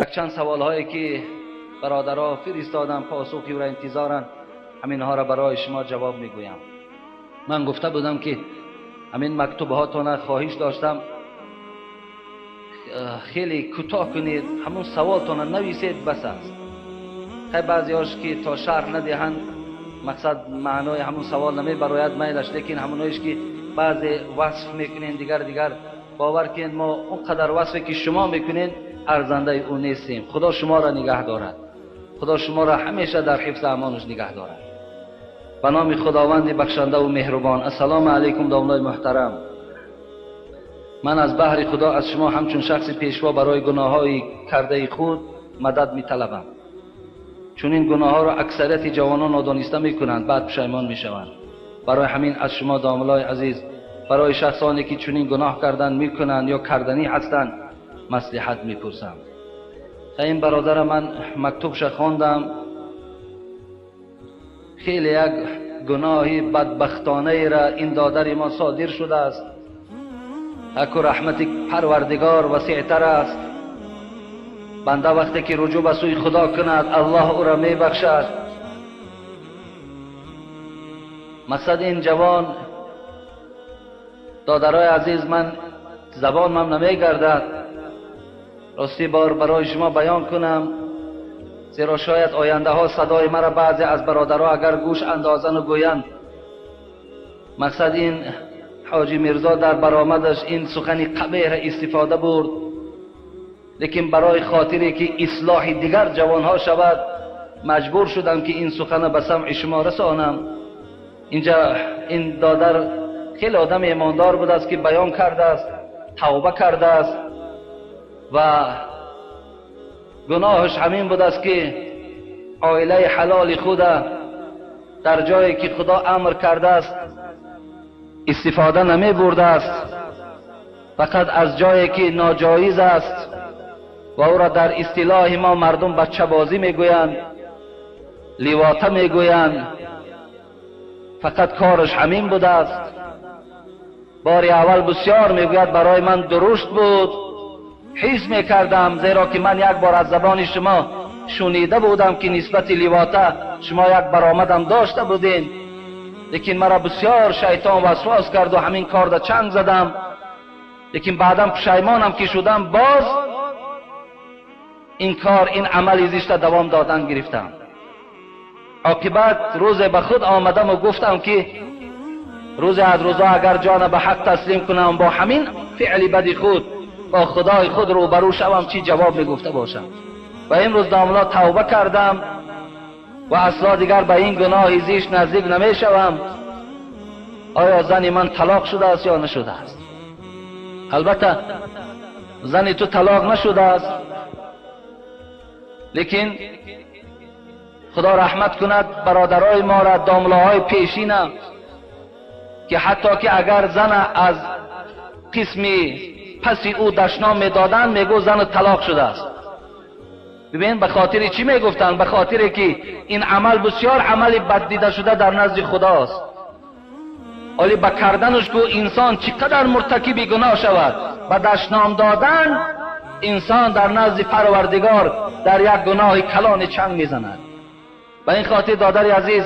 Якчанд саволҳое ки бародаро фиристодам, посухи ӯро интизоранд, ҳаминҳоро барои шумо ҷавоб мегӯям. Ман гуфта будам ки ҳамин мактубҳотона хоҳиш доштам хеле кӯтоҳ кунед, ҳамун саволтона нависед, бас аст. Хай, баъзеҳош ки то шарҳ надиҳанд, мақсад маънои ҳамун савол намебарояд, майлаш, лекин ҳамуноиш ки баъзе васф мекунен, дигар дигар, бовар кунед, мо он қадар васфе ки шумо мекунед, арзандаи ӯ нестем. Худо шуморо нигаҳ дорад, Худо шуморо ҳамеша дар ҳифзи амонаш нигаҳ дорад. Ба номи Худованди бахшандаву меҳрубон. Ассалому алайкум, домлои муҳтарам. Ман аз баҳри Худо аз шумо ҳамчун шахси пешво барои гуноҳҳои кардаи худ мадад металабам. Чунин гуноҳҳоро аксарияти ҷавонон нодониста мекунанд, баъд пушаймон мешаванд. Барои ҳамин аз шумо, домлои азиз, барои шахсоне ки чунин гуноҳ кардан мекунанд ё карданӣ ҳастанд, маслиҳат мепурсам. Ин бародара ман мактубша хондам. Хеле як гуноҳи бадбахтонаеро ин додари мо содир шудааст. Аку раҳмати Парвардигор васеътар аст. Банда вақте ки руҷӯъ ба сӯи Худо кунад, Аллоҳ ӯро мебахшад. Мақсад ин ҷавон, додарои азиз, ман забонам намегардад ростӣ бор барои шумо баён кунам, зеро шояд ояндаҳо садои маро баъзе аз бародаро агар гӯш андозану гӯянд, мақсад ин ҳоҷи Мирзо дар баромадаш ин сухани қабеҳра истифода бурд, лекин барои хотире ки ислоҳи дигар ҷавонҳо шавад, маҷбур шудам ки ин сухана ба самъи шумо расонам. Инҷа ин додар хеле одами имондор будааст ки баён кардааст, тавба кардааст ва гуноҳаш ҳамин будааст ки оилаи ҳалоли худа дар ҷое ки Худо амр кардааст истифода намебурдааст, фақат аз ҷое ки ноҷоиз аст ва ӯро дар истилоҳи мо мардум бачабозӣ мегӯянд, ливота мегӯянд, фақат кораш ҳамин будааст. Бори аввал бисёр мегӯяд барои ман дурушт буд, ҳис мекардам, зеро ки ман як бор аз забони шумо шунида будам ки нисбати ливота шумо як баромадам дошта будем, лекин маро бисёр шайтон васвас карду ҳамин корда чанг задам, лекин баъдан пушаймонам ки шудам, боз ин кор, ин амали зишта давом додан гирифтам. Оқибат рӯзе ба худ омадаму гуфтам ки рӯзе аз рӯзо агар ҷона ба ҳақ таслим кунам, бо ҳамин феъли бади худ бо Худои худ рӯбарӯ шавам, чӣ ҷавоб мегуфта бошам? Ва имрӯз, домло, тавба кардам ва асло дигар ба ин гуноҳи зишт наздик намешавам. Оё зани ман талоқ шудааст ё нашудааст? Албатта, зани ту талоқ нашудааст, лекин Худо раҳмат кунад бародарои моро, домлоҳои пешина, ки ҳатто ки агар зана аз қисми паси ӯ дашном медоданд, мегӯ зану талоқ шудааст. Бибин, ба хотири чӣ мегуфтанд? Ба хотире ки ин амал бисёр амали баддида шуда дар назди Худост. Оли ба карданаш ку инсон чӣ қадар муртакиби гуноҳ шавад, ба дашном додан инсон дар назди Парвардигор дар як гуноҳи калони чанг мезанад. Ба ин хотир, додари азиз,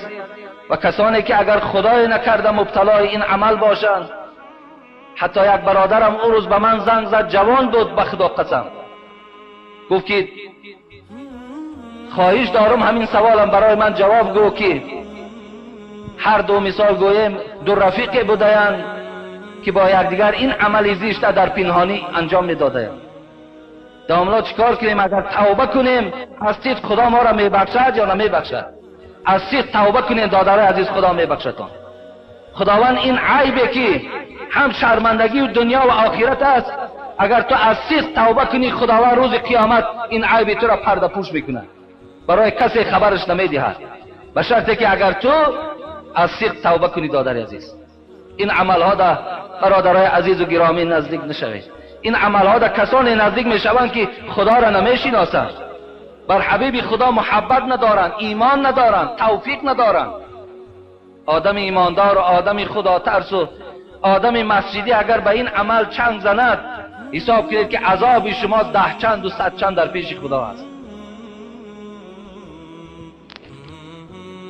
ва касоне ки агар Худое накарда мубталои ин амал бошанд, ҳатто як бародарам он рӯз ба ман занг зад, ҷавон буд, ба Худо қасам, гуфт ки хоҳиш дорам ҳамин саволам барои ман ҷавоб гӯ, ки ҳар ду мисол гӯем ду рафиқе будаянд ки бо якдигар ин амали зишта дар пинҳонӣ анҷом медодаянд. Домло, чӣ кор кунем? Агар тавба кунем, аз сидқ Худо моро мебахшад ё намебахшад? Аз сидқ тавба кунем, додарои азиз, Худо мебахшадтон. Худованд ин айбе ки ҳам шармандагию дунё ва охират аст, агар ту аз сидқ тавба кунӣ, Худованд рӯзи қиёмат ин айби туро пардапӯш мекунад, барои касе хабараш намедиҳад, ба шарте ки агар ту аз сидқ тавба кунӣ. Додари азиз, ин амалҳо да бародарои азизу гиромӣ наздик нашавед. Ин амалҳо да касоне наздик мешаванд ки Худоро намешиносанд, бар ҳабиби Худо муҳаббат надоранд, имон надоранд, тавфиқ надоранд. Одами имондору одами худотарсу آدم مسجدی اگر به این عمل چنگ زند، حساب کنید که عذاب شما 10 چند و 100 چند در پیش خدا است.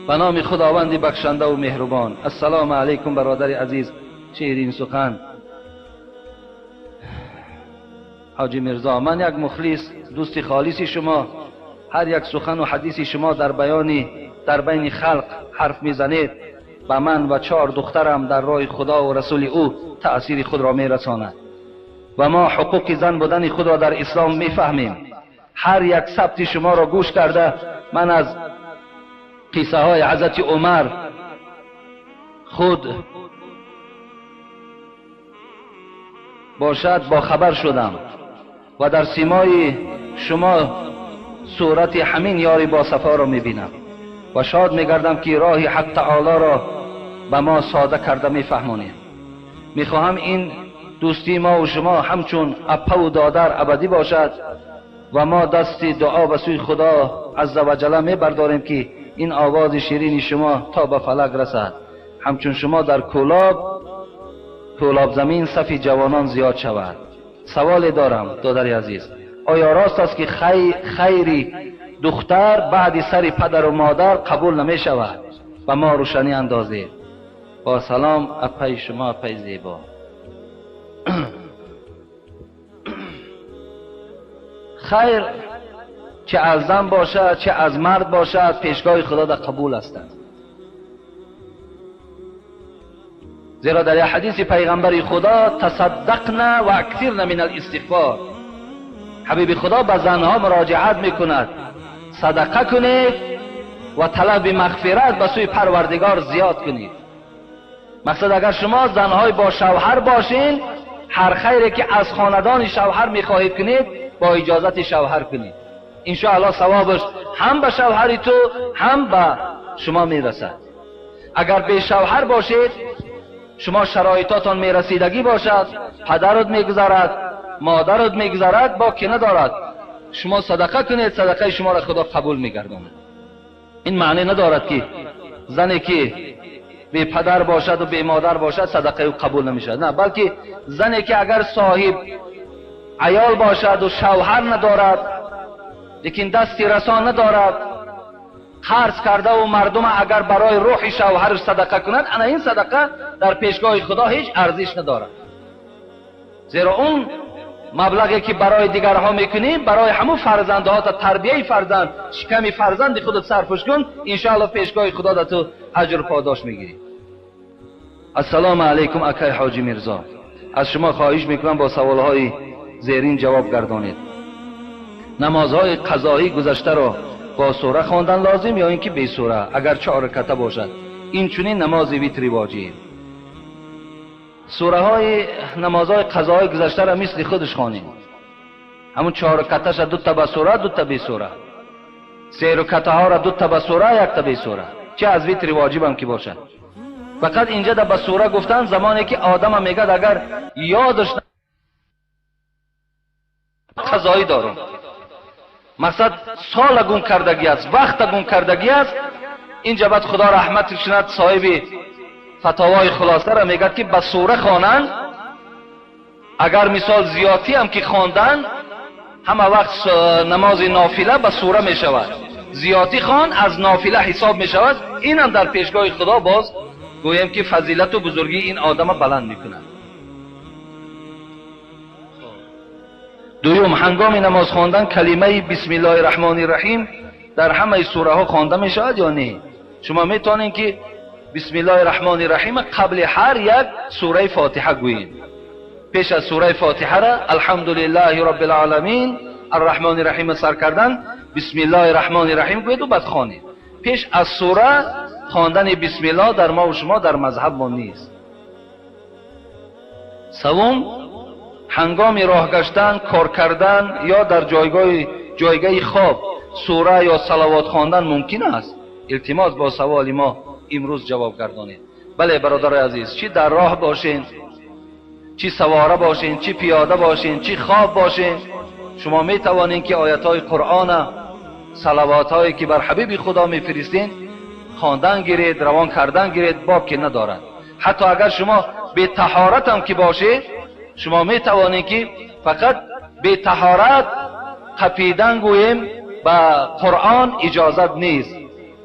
به نام خداوند بخشنده و مهربان. السلام علیکم برادر عزیز شیرین سخن حاجی میرزا. من یک مخلص دوست خالص شما، هر یک سخن و حدیث شما در بیان در بین خلق حرف میزنید به من و 4 دخترم در راه خدا و رسول او تأثیر خود را میرساند و ما حقوق زن بودن خود را در اسلام میفهمیم. هر یک ثبت شما را گوش کرده من از قصه های حضرت عمر خود باشد با خبر شدم و در سیمای شما صورت همین یاری با صفا را میبینم و شاد میگردم که راه حق تعالی را به ما ساده کرده میفهمانید. میخواهم این دوستی ما و شما همچون اپه و دادر ابدی باشد و ما دست دعا به سوی خدا عزوجل میبرداریم که این آواز شیرین شما تا به فلک رسد. همچون شما در کولاب زمین صف جوانان زیاد شود. سوال دارم دادر عزیز، آیا راست است که خیری دختر بعد سر پدر و مادر قبول نمی شود؟ و ما روشنی اندازید. با سلام اپای شما اپای زیبا. خیر چه از زن باشد چه از مرد باشد پیشگاه خدا در قبول هستند. زیرا در حدیث پیغمبر خدا تصدقنا و اکثرنا من الاستغفار، حبیب خدا به زنها مراجعت میکند صدقه کنید و طلب مغفرت به سوی پروردگار زیاد کنید. مقصد اگر شما زنهای با شوهر باشین، هر خیری که از خاندان شوهر میخواهید کنید با اجازت شوهر کنید، انشاءالله ثوابش هم به شوهر تو هم به شما میرسد. اگر به شوهر باشید، شما شرایطاتان میرسیدگی باشد، پدرت میگذرد، مادرت میگذرد، با که ندارد، شما صدقه کنید، صدقه شما را خدا قبول میگرداند. این معنی ندارد که زنی که بی پدر باشد و بی مادر باشد صدقه او قبول نمیشد، نه، بلکه زنی که اگر صاحب عیال باشد و شوهر ندارد، لیکن دستی رسان ندارد، قرض کرده و مردم اگر برای روح شوهرش صدقه کند، انا این صدقه در پیشگاه خدا هیچ ارزش ندارد. زیرا اون مبلغی که برای دیگرها میکنی برای همون فرزندها تا تربیه فرزند، شکم فرزند خودت صرفش کن، انشاءالله پیشگاه خدا در تو اجر پاداش میگیری. السلام علیکم اکای حاجی میرزا، از شما خواهش میکنم با سوالهای زیرین جواب گردانید. نمازهای قضایی گذشته را با سوره خواندن لازم یا اینکه بی سوره اگر 4 رکعته باشد؟ این چنین نماز ویتری واجب. سوره های نمازهای قضایی گذشته را مثل خودش خوانیم، همون 4 رکعتش 2 تا به سوره 2 تا بی سوره، 3 رکعته ها را 2 تا به سوره 1 تا بی سوره، چه از ویتری واجب هم که باشد. فقط اینجا در به سوره گفتن زمانی که آدم میگه اگر یادش قضایی دارم، مقصد سال گم کردگی است، وقت گم کردگی است، اینجا بعد خدا رحمت کند صاحب فتاوای خلاصه را میگه که به سوره خوانند، اگر مثال زیادی هم که خواندن همه وقت نماز نافله به سوره می شود، زیادی خوان از نافله حساب می شود، این هم در پیشگاه خدا باز گویم که فضیلت و بزرگی این آدم بلند میکند. دوم، هنگام نماز خواندن کلمه بسم الله الرحمن الرحیم در همه سوره ها خوانده می شود یا نه؟ شما میتونین که بسم الله الرحمن الرحیم قبل هر یک سوره فاتحه گویین. پیش از سوره فاتحه را الحمدلله رب العالمین الرحمن الرحیم سر کردن بسم الله الرحمن الرحیم گویید و بعد خوانید. پیش از سوره خواندن بسم الله در ما و شما در مذهب ما نیست. سوم، هنگام راه گشتن، کار کردن یا در جایگاه خواب سوره یا صلوات خواندن ممکن است؟ التماس با سوال ما امروز جواب گردانید. بله برادر عزیز، چی در راه باشین، چی سواره باشین، چی پیاده باشین، چی خواب باشین، شما می توانین که آیت های قرآن، صلوات هایی که بر حبیب خدا می فرستین خواندن گیرید، روان کردن گیرید، باب که ندارد. حتی اگر شما به طهارت هم که باشه شما میتوانید که فقط به طهارت قپیدن گوییم به قرآن اجازت نیست.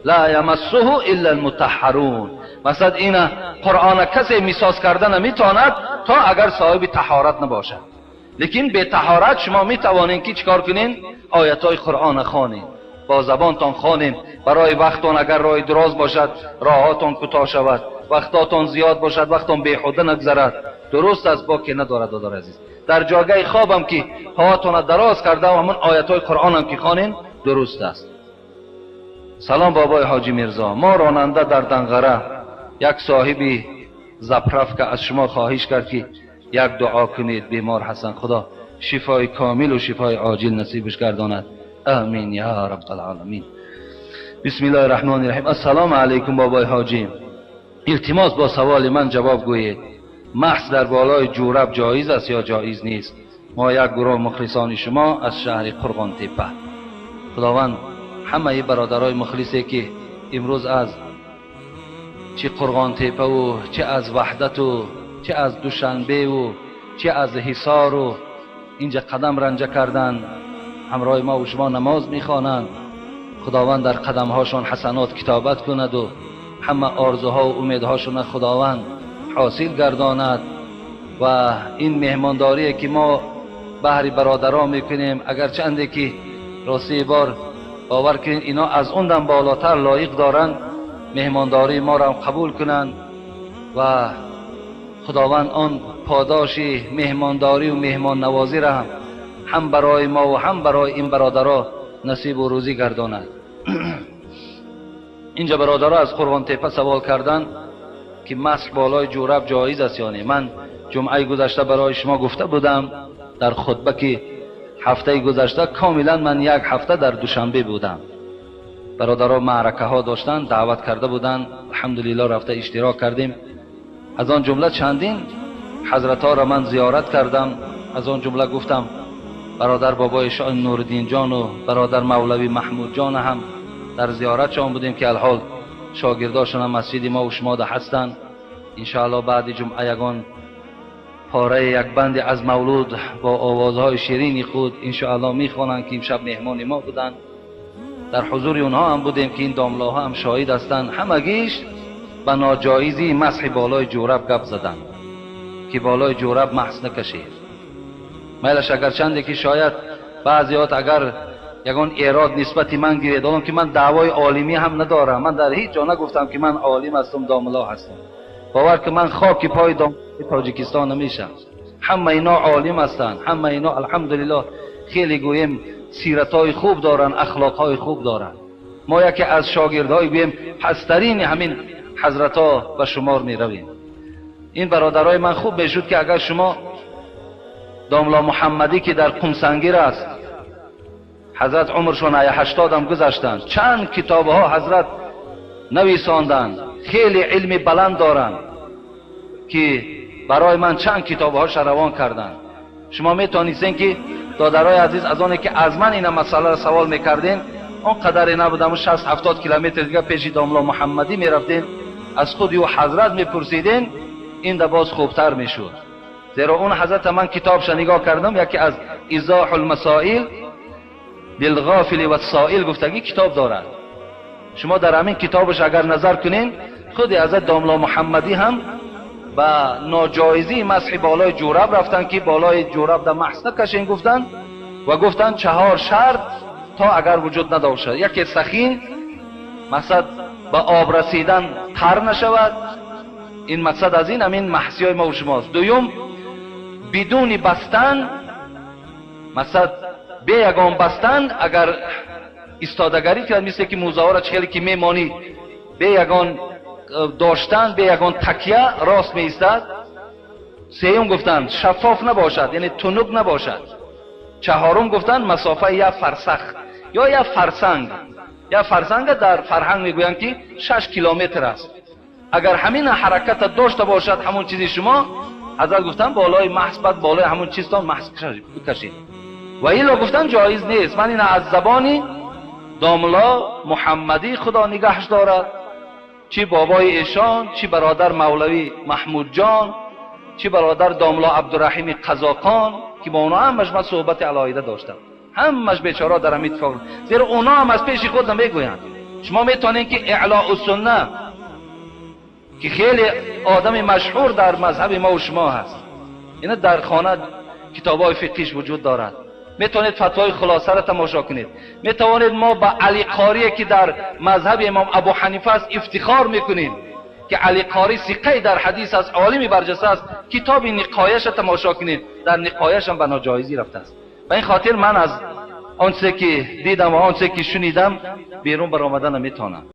لا یمسه الا المطهرون. مثلا این قرآن کسی میساز کرده نمیتواند تا اگر صاحب طهارت نباشد. لیکن به طهارت شما میتوانید که چیکار کنین؟ آیت‌های قرآن خوانین، با زبانتان خوانین. برای وقتان اگر راه دراز باشد راهاتان کوتاه شود، وقتاتان زیاد باشد وقتان بیهوده نگذرد. درست است، باکی ندارد دادار عزیز. در جاگه خوابم که پاهاتان دراز کرده و همون آیت‌های قرآن هم که خوانین درست است. سلام بابای حاجی میرزا، ما راننده در دنغره یک صاحبی زپرفک از شما خواهش کرد که یک دعا کنید بیمار حسن، خدا شفای کامل و شفای عاجل نصیبش گرداند. آمین یا رب العالمین. بسم الله الرحمن الرحیم. السلام علیکم بابای حاجی، التماس با سوال من جواب گویید. محض در بالای جورب جایز است یا جایز نیست؟ ما یک گروه مخلصان شما از شهر قرغان تپه. خداوند همه برادرای مخلصی که امروز از چه قرغان تپه و چه از وحدت و چه از دوشنبه و چه از حصار و اینجا قدم رنجه کردن، همراه ما و شما نماز میخوانند، خداوند در قدمهاشان حسنات کتابت کند و همه آرزوها و امیدهاشون خداوند حاصل گرداند. و این مهمانداری که ما بهر برادران میکنیم، اگر چنده که راستی بار باور کنین اینا از اون دم بالاتر لایق دارن مهمانداری ما را قبول کنند و خداوند آن پاداش مهمانداری و مهمان نوازی را هم برای ما و هم برای این برادرها نصیب و روزی گرداند. اینجا برادرها از قرغان تپه سوال کردن که مسح بالای جورب جایز است یا نه. من جمعه گذشته برای شما گفته بودم در خطبه که هفته گذشته کاملا من یک هفته در دوشنبه بودم. برادرها معرکه ها داشتن، دعوت کرده بودن، الحمدلله رفته اشتراک کردیم. از آن جمله چندین حضرت ها را من زیارت کردم. از آن جمله گفتم برادر بابای شاه نوردین جان و برادر مولوی محمود جان هم در زیارت شان بودیم که الحال شاگرداشون هم مسجد ما و شما ده هستند. انشاءالله بعد جمعه یگان پاره یک بند از مولود با آوازهای شیرین خود انشاءالله میخوانند که امشب مهمان ما بودند. در حضور اونها هم بودیم که این داملاها هم شاهد هستند. همگیش به ناجایزی مسح بالای جورب گپ زدند که بالای جورب محس نکشید. میلش اگر چنده که شاید بعضیات اگر یگان ایراد نسبت من گیرید، آنم که من دعوای عالمی هم ندارم، من در هیچ جا نگفتم که من عالم هستم داملا هستم. باور که من خاک پای داملای تاجیکستان نمیشم. همه اینا عالم هستند، همه اینا الحمدلله خیلی گوییم سیرتای خوب دارن، اخلاقهای خوب دارن. ما یکی از شاگردهای گوییم پسترین همین حضرت‌ها به شمار می رویم. این برادرای من خوب میشد که اگر شما داملا محمدی که در قمسنگیر است، حضرت عمرشون 80 هم گذشتند، چند کتابها حضرت نویساندند، خیلی علم بلند دارند که برای من چند کتابها روان کردند. شما میتونیستین که دادرای عزیز از آنی که از من این مسئله را سوال میکردین آن قدری نبودم و 60-70 کیلومتر دیگه پیش داملا محمدی میرفتین، از خود او حضرت میپرسیدین، این ده باز خوبتر میشد. زیرا اون حضرت من کتابش نگاه کردم، یکی از ایضاح المسائل للغافل والسائل گفتگی کتاب دارد. شما در همین کتابش اگر نظر کنین، خود حضرت داملا محمدی هم با ناجایزی مسح بالای جورب رفتن که بالای جورب در محس نکشین گفتن و گفتن 4 شرط تا اگر وجود نداشته. یکی سخین، مقصد با آب رسیدن تر نشود، این مقصد از این همین محسی های ما و شماست. دوم بدون بستن، مقصد بی یگان بستن، اگر ایستادگری کرد مثل که موزه ها را چه که میمانی بی یگان داشتن، به یگان تکیه راست می ایستد. سیوم گفتن شفاف نباشد، یعنی تنک نباشد. چهارم گفتن مسافه یک فرسخ یا یک فرسنگ. یک فرسنگ در فرهنگ میگویند که 6 کیلومتر است. اگر همین حرکت داشته باشد همون چیزی شما، حضرت گفتن بالای محض بعد بالای همون چیزتان محض بکشید. و ایلا گفتن جایز نیست. من این از زبانی داملا محمدی خدا نگهش دارد، چی بابای ایشان، چی برادر مولوی محمود جان، چی برادر داملا عبدالرحیم قزاقان که با اونا همش من صحبت علاهیده داشتم، همش بیچاره در همین اتفاق، زیرا اونا هم از پیش خود نمیگویند. شما میتونید که اعلاء السنه که خیلی آدم مشهور در مذهب ما و شما هست، اینا در خانه کتابای فقهیش وجود دارد، میتونید فتوای خلاصه را تماشا کنید، میتوانید ما به علی قاری که در مذهب امام ابو حنیفه است افتخار میکنیم که علی قاری ثقه در حدیث است، عالمی برجسته است، کتاب نقایش را تماشا کنید، در نقایش هم به ناجایزی رفته است. به این خاطر من از آنچه که دیدم و آنچه که شنیدم بیرون برآمدن نمیتونم.